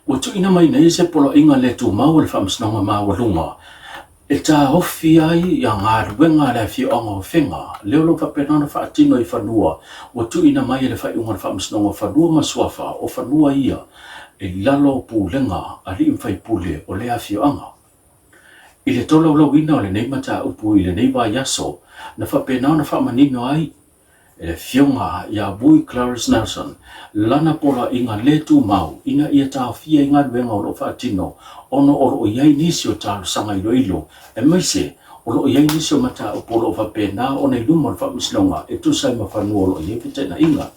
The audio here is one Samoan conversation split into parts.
Ua tuuina mai nei se poloaiga le tumau a le Faamasinoga Maualuga e taofi ai ia galuega a le afioaga o Afega, lea o lo o faapena ona faatino i fanua ua tuuina mai e le faaiuga a le Faamasinoga o Fanua ma Suafa o fanua ia i lalo o pulega a alii ma faipule o lea afioaga. I le tolaulauina o lenei mataupu i lenei vaiaso, na faapena ona faamanino ai e le Afioga ia Vui Clarence Nelson lana poloaiga le tumau ina ia taofia ai galuega o lo o faatino ona o lo o i ai nisi o talosaga iloilo aemaise o lo o i ai nisi o mataupu o lo o faapena ona i luma o le Faamasinoga e tusa ai ma fanua o lo o i ai feteenaiga.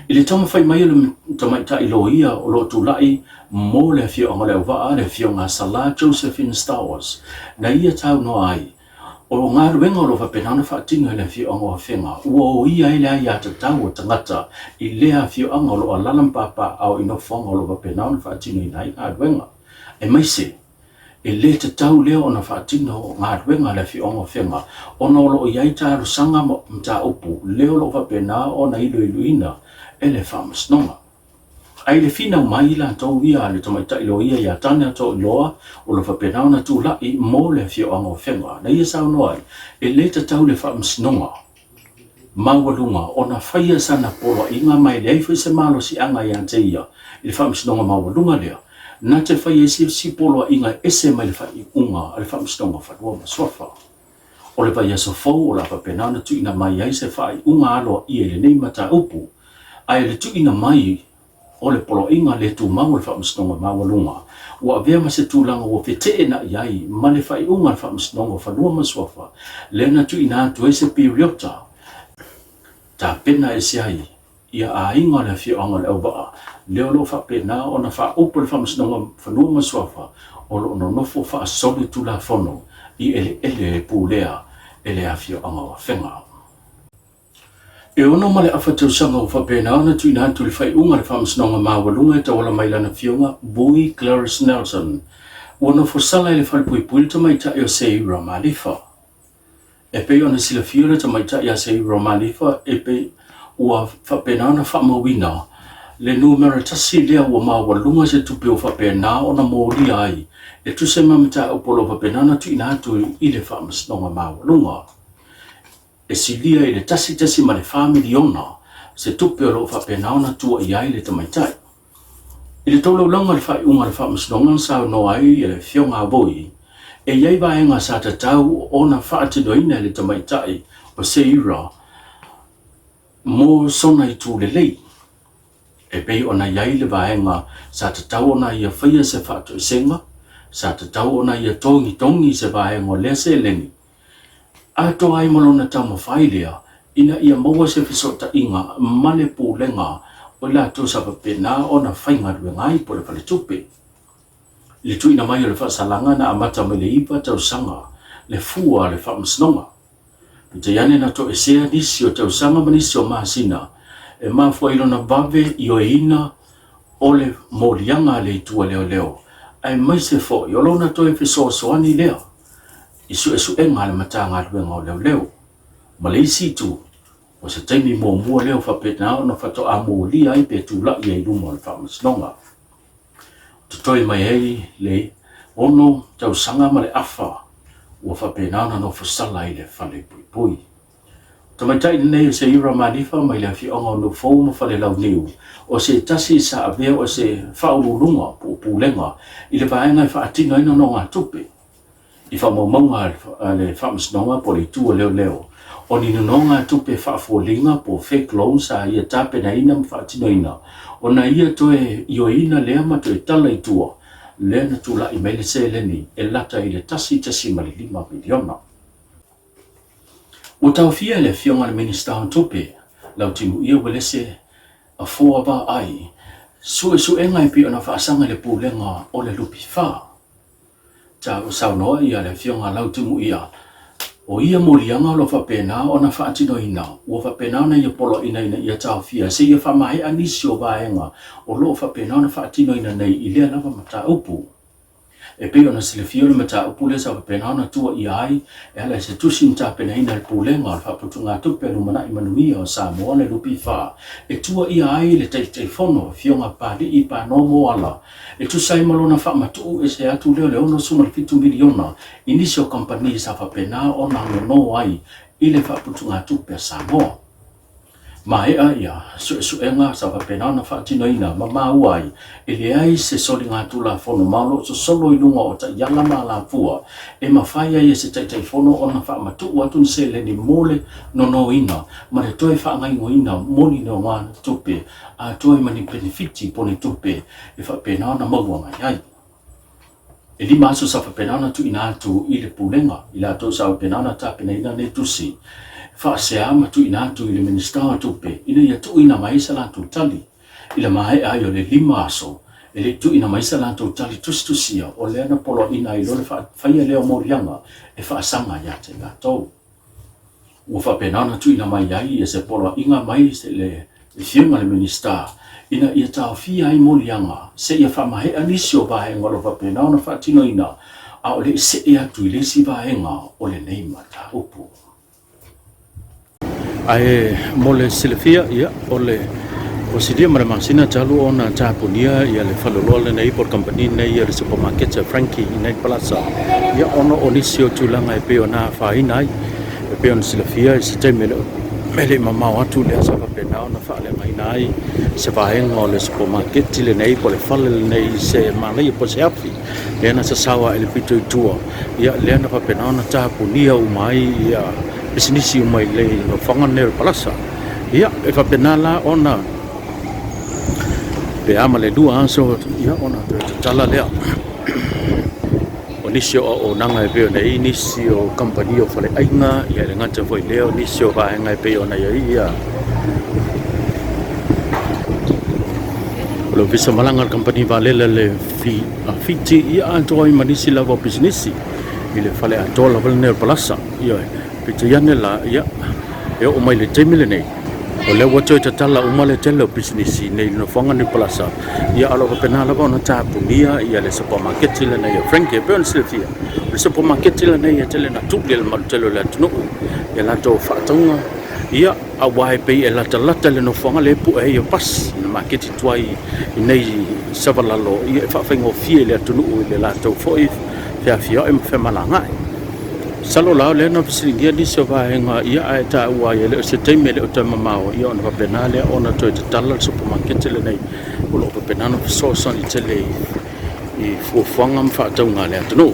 I le taumafai mai o le tamaitai loia o lo o tulai mo le afioaga o Leauvaa, le Afioga a Sala Josephine Stowers, na ia saunoa ai, O galuega o lo o faapena ona faatino e le afioaga o Afega, ua oia ai le aiatatau a tagata i lea afioaga o lo o alaala ma papaaao i nofoaga o lo o faapena ona faatinoina ai galuega. Aemaise, e le tatau lea ona faatino galuega a le afioaga o Afega ona o lo o i ai talosaga ma mataupu lea o lo o faapena ona iloiloina e le Faamasinoga. Ae i le finau mai latou ia a le tamaitai loia ia Tane Toiloa o lo o faapena ona tulai mo le afioaga o Afega, na ia saunoa ai, e le tatau le Faamasinoga Maualuga ona faia sana poloaiga ma e leai foi se malosiaga ia te ia i le Faamasinoga Maualuga lea na te faia ai se isi poloaiga e ese mai le faaiuga a le Faamasinoga o Fanua ma Suafa. O le vaiaso fou o le a faapena ona tuuina mai ai se faaiuga aloaia i lenei mataupu, ae le tuuina mai o le poloaiga le tumau a le Faamasinoga Maualuga ua avea ma se tulaga ua feteenai ai ma le faaiuga a le Faamasinoga o Fanua ma Suafa lea na tuuina atu ai se piriota tapena ese ai ia aiga o le afioaga o Leauvaa, lea o lo o faapena ona faaupu e le Faamasinoga o Fanua ma Suafa o lo o nonofo faasolitulafono i eleele e pulea e le afioaga o Afega. E 6 1/2 tausaga ua faapena ona tuuina atu le faaiuga a le Faamasinoga Maualuga e tauala mai lana afioga Vui Clarice Nelson, ua nofo sala i le falepuipui le tamaitai o Seira Malifa. E pei ona silafia le tamaitai ia Seira Malifa e pei ua faapena ona faamauina le numera tasi lea ua maualuga se tupe ua faapena ona molia ai e tusa ma mataupu o lo o faapena ona tuuina atu i le Faamasinoga Maualuga. E silia i le 1.4 miliona se tupe o lo o faapena ona tua i ai le tamaitai. I le tolaulauga o le faaiuga a le Faamasinoga na saunoa ai le Afioga a Voi, e i ai vaega sa tatau ona faatinoina e le tamaitai o Seira mo sona itu lelei. E pei ona i ai le vaega sa tatau ona ia faia se faatoesega, sa tatau ona ia togitogi se vaega o lea seleni, Atoa ai ma lona taumafai lea ina ia maua se fesootaiga ma le pulega o i latou sa faapena ona faigaluega ai po o le faletupe. I le tuuina mai o le faasalaga na amata mai le 9 tausaga le fua a le faamasinoga. Peitai ane na toesea nisi o tausaga ma nisi o masina e mafua i lona vave ioeina o le moliaga a le itu a leoleo aemaise foi o lona toe fesoasoani lea i suesuega a le Matagaluega o Leoleo. Ma le isi itu, o se taimi muamua lea o faapena ona faatoa molia ai pe tulai ai i luma o le Faamasinoga. Totoe mai ai le 6 tausaga ma le afa ua faapena ona nofo sala i le fale puipui. Tamaitai lenei o Seira Malifa mai le afioaga o Nuufou ma Falelauniu, o se tasi sa avea o se faauluuluga po o pulega i le vaega e faatino ai nonogatupe. I faamaumauga a le Faamasinoga po o le Itu o Leoleo, o ni nonogatupe faafoliga po o fake loans sa ia tapenaina ma faatinoina, ona ia toe ioeina lea ma toe tala i tua, lea na tulai mai le seleni e lata i le $1.5 miliona. Ua taofia e le Afioga i le Minisita o Tupe, Lautimuia Uelese Afoa Vaai, suesuega e pei ona faasaga i le Pulega o le Lupi Fa. Saunoa ia le Afioga Lautimuia, o ia moliaga o lo o faapena ona faatinoina, ua faapena ona ia poloaiina ina ia taofia seia faamaea nisi o vaega o lo o faapena ona faatinoina nei i lea lava mataupu. E pei ona silafia o le mataupu lea sa faapena ona tuuaia ai e ala i se tusi na tapenaina e le Pulega o le Faaputugatupe a Lumanai Manuia o Samoa le NPF e tuuaia ai le Taitaifono Afioga Papali'i Panoa Moala e tusa ai ma lona faamatuu ese atu lea o le $67 miliona i nisi o kamupani sa faapena ona nono ai i le Faaputugatupe a Samoa. Maea ia suesuega sa faapena ona faatinoina ma maua ai e leai se soligatulafono ma o lo o sosolo i luga o taiala ma alafua e mafai ai e se Taitaifono ona faamatuu atu ni seleni mo le nonoina ma le toe faagaoioiina mo ni nogatupe atoa ai ma ni penefiti po o ni tupe e faapena ona maua mai ai. E lima aso sa faapena ona tuuina atu i le Pulega i latou sa faapena ona tapenaina nei tusi faasea ma tuuina atu i le Minisita o Tupe ina ia tuuina mai sa latou tali. I le maea ai o le lima aso, e le i tuuina mai sa latou tali tusitusia, o lea na poloaiina ai loa le faia lea o moliaga e faasaga ia te latou. Ua faapena ona tuuina mai ai se poloaiga mai le Afioga i le Minisita ina ia taofia ai moliaga seia faamaea nisi o vaega o lo o faapena ona faatinoina a o le i see atu i le isi vaega o lenei mataupu. Ae mo le silafia, ia, o le ua silia ma le masina talu ona tapunia ia le faleoloa lenei po o le kamupani lenei o le supermarket a Frankie i nei Palasa, ia ona o nisi o tulaga e pei ona afaina ai. E pei ona silafia i se taimi e le i mamao atu lea sa faapena ona faaleagaina ai se vaega o le supermarket lenei po o le fale lenei i se manaia po o se afi lea na sasao ae le pito i tua, ia lea na faapena ona tapunia uma ai ia pisinisi uma i le nofoaga lenei o le Palasa. Ia, e faapena la ona pe a ma le lua aso ia ona toe tatala lea. O nisi o auaunaga e pei ona i ai nisi o kamupani o faleaiga, ia e le gata foi i lea o nisi o vaega e pei ona i ai ia o le ofisa malaga a le kamupani vaalele a le Fiti, ia atoa ai ma nisi lava o pisinisi i le fale atoa lava lenei o le Palasa. Ioe, peitai ane la, ia, e oo mai i le taimi lenei, o lea ua toe tatala uma le tele o pisinisi i nei nofoaga nei o Palasa, ia a o lo o faapena lava ona tapunia ia le supamaketi lenei o Frankie. E pei ona silafia, o le supamaketi lenei e tele ina tuli e le mamalu tele o le atunuu i a latou faatauga, ia, aua e pei e latalata i le nofoaga lea e pue ai pasi i le maketi tuai i nei Savalalo, ia e faafaigofie i le atunuu i le latou foi feafioai ma femalagaai. Masalo la o lea na fesiligia nisi o vaega ia ae taua ai e le o se taimi e le o toe mamao ia ona faapena lea ona toe tatala le supamakete lenei o lo o faapena ona fesoasoani tele i fuafuaga ma faatauga a le atunuu.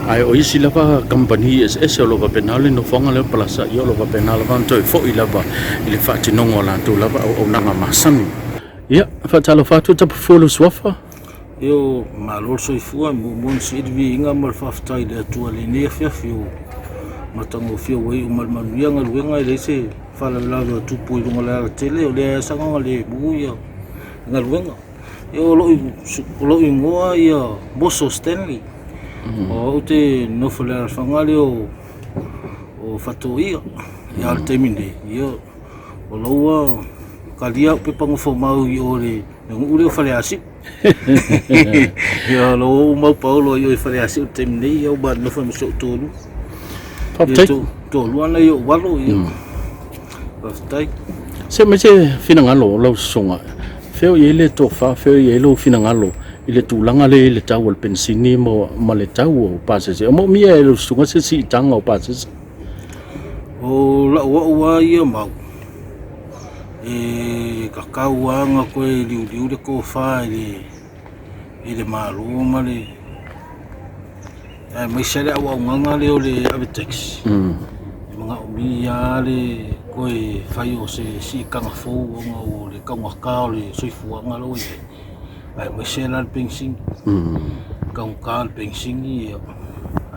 Ae o isi lava kamupani eseese o lo o faapena le nofoaga lea o Palasa ia o lo o faapena lava ona toe foi lava i le faatinoga o latou lava auaunaga masani. Ia, faatalofa atu Tapafua lou suafa. Io, malo le soifua, muamua ona sii le viiga ma le faafetai i le Atua i lenei afiafi ua matagofie ua iu ma le manuia galuega, e leai se faalavelave o tupu i luga o le alatele, o lea saga lemu ia galuega. Io, o lou igoa ia Moso Stanley, o au ou te nofo i le alaalafaga lea o Faatoia, a o le taimi nei, ia, o la ua talia au pepa nofomau i o i le nuu lea o Faleasiu. Ia, o la ua mau paolo i o i Faleasiu i le taimi nei, ia ua nofo ai ma si ou toalua. Faafetai. Ia, toalua nai ou alo, ia. Faafetai. Se mai se finagalo o lau sosoga, fea o i ai le tofa, fea o i ai lou finagalo i le tulaga lea i le tau o le penisini ma le tau o pasese. O moomia e lau susuga se siitaga o pasese? O lau au lava ia mau, e tatau lava ona toe liuliu le tofa i le Malo ma le aemaise le auaunaga lea o le ave taxi. E manaomia lava le toe fai o se siitaga fou ona o le taugata o le soifuaga la ua i ai, aemaise la le penisini. Taugata le penisini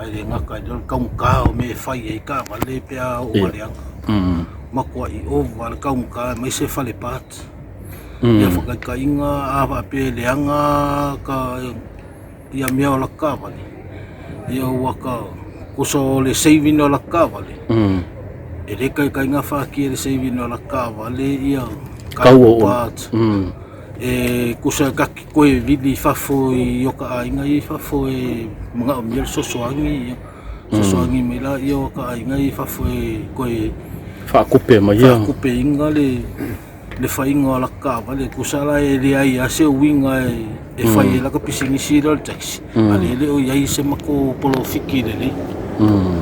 ae le gata i lea o le taugata o mea e fai ai taavale pe a oo ua leaga. Matuai ova le taugata aemaise fale parts. Ia faataitaiga a faapea e leaga ka ia mea o lata taavale, ia ua ta tusa o le saving o lata taavale, e le taitai ona fatia e le saving o lata taavale ia Tau o parts. E tusa e kaki koe vili i fafo i o ka aiga i fafo e manaomia le fesoasoani ia fesoasoani mai laia o ka aiga i fafo e toe Faakupe mai ia. Faakupeina le le faiga o laka taavale. Tusa la e leai lava se uiga e fai ai laka pisinisi lea o le taxi, a o lea e le o i ai se matou polofiti lelei.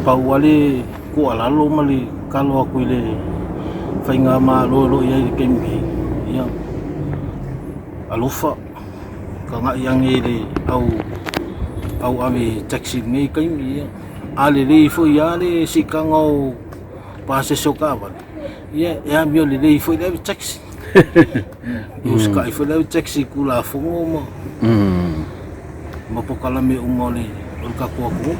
Pau lava le tuualalo ma le tatalo atu i le faigamalo o lo o i ai i le taimi nei, ia alofa tagai ane i le au ave taxi i lenei taimi. Ia a lelei foi lava le siitaga o pasese o taavale, ia e amio lelei foi le ave taxi. E usitai foi le ave taxi i Tulafono ma ma polokalame uma o le tatou atunuu.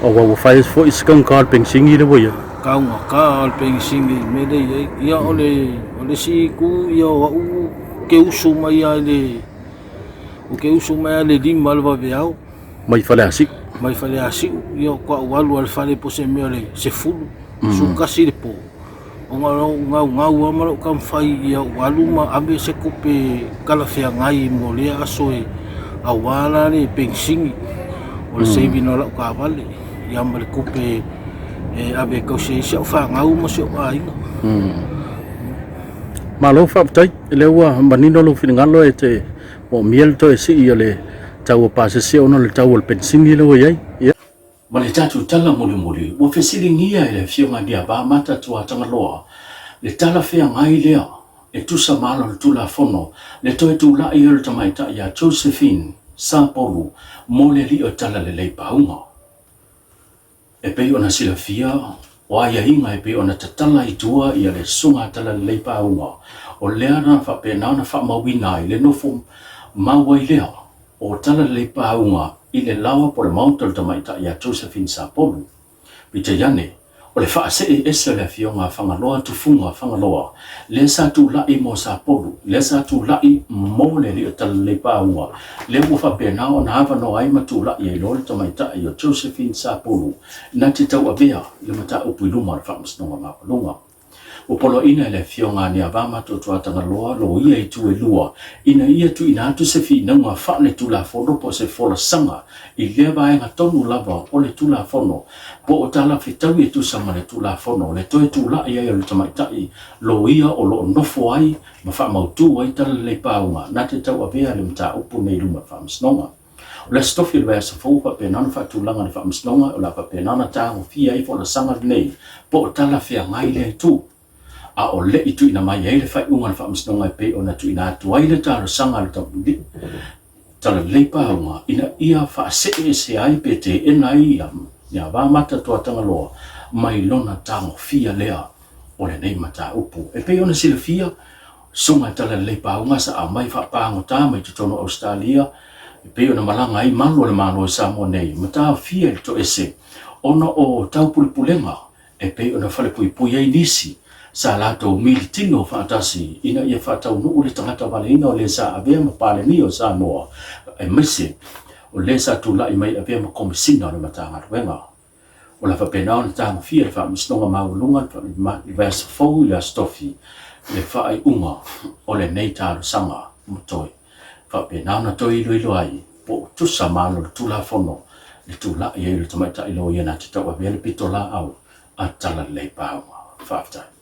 Aua ua fai foi se taugata o le penisini lea ua i ai. Taugata le penisini i le mea lea e i ai. Ia o le isi itu ia o au ou te usu mai lava i le ou te usu mai lava i le 5 o le vaveao. Mai Faleasiu. Mai Faleasiu, ia faatoa ou alu lava i le fale po o se mea o le 10, 11 i le po. Ona o lou gaugau lava ma lou taumafai ia ou alu ma ave se tupe talafeagai mo lea aso e aua la le penisini o le saving o lau taavale ia ma le tupe e ave e tausi ai si au fanau ma si ou aiga. Malo faafetai, o lea ua manino lou finagalo e te moomia le toe sii o le tau o pasese ona o le tau o le penisini lea ua i ai. Ia. Ma le tatou tala mulimuli, ua fesiligia e le Afioga Niava Mata Tuatagaloa le talafeagai lea e tusa ma ala o le Tulafono le toe tulai ai o le tamaitai ia Josephine Sapolu mo le alii o Talalelei Pauga. E pei ona silafia, o aiaiga e pei ona tatala i tua ia le Susuga a Talalelei Pauga, o lea na faapena ona faamauina ai le nofo mau ai lea o Talalelei Pauga i le laoa po o le maota o le tamaitai ia Josephine Sapolu. Peitai ane, o le faasee ese o le Afioga a Fagaloa Tufuga Fagaloa, lea sa tulai mo Sapolu, lea sa tulai mo le alii o Talalelei Pauga, lea ua faapena ona avanoa ai ma tulai ai loa le tamaitai o Josephine Sapolu na te tauavea le mataupu i luma o le Faamasinoga Maualuga. Ua poloaiina e le Afioga a Niava Matuatuatagaloa loia i itu e lua ina ia tuuina atu se finauga faaletulafono po o se folasaga i lea vaega tonu lava o le Tulafono po o talafetaui e tusa ma le Tulafono le toe tulai ai o le tamaitai loia o lo o nofo ai ma faamautu ai talalelei pauga na te tauavea le mataupu nei i luma o le Faamasinoga. O le Aso Tofi o le vaiaso fou faapena ona faatulaga le Faamasinoga o le a faapena ona tagofia ai folasaga lenei po o talafeagai lea itu. A o le i tuuina mai ai le faaiuga a le Faamasinoga e pei ona tuuina atu ai le talosaga a le Talalelei Pauga ina ia faasee ese ai pe teena ai ia va mata Tuatagaloa mai lona tagofia lea o lenei mataupu. E pei ona silafia, Susuga Talalelei Pauga sa aumai faapagota mai totonu o Ausetalia e pei ona malaga ai malu o le Malo i Samoa nei ma taofia i le toese ona o taupulepulega e pei ona falepuipui ai nisi sa latou militino faatasi ina ia faataunuu le tagata valeina o le sa avea ma Palemia o Samoa aemaise o le sa tulai mai avea ma Komesina o le Matagaluega. O le a faapena ona tagofia e le Faamasinoga Maualuga i le vaiaso fou i le Aso Tofi le faaiuga o lenei talosaga ma toe faapena ona toe iloilo ai po o tusa ma ala o le Tulafono le tulai ai o le tamaitai loia na te tauavea le pitolaau a Talalelei Pauga. Faafetai.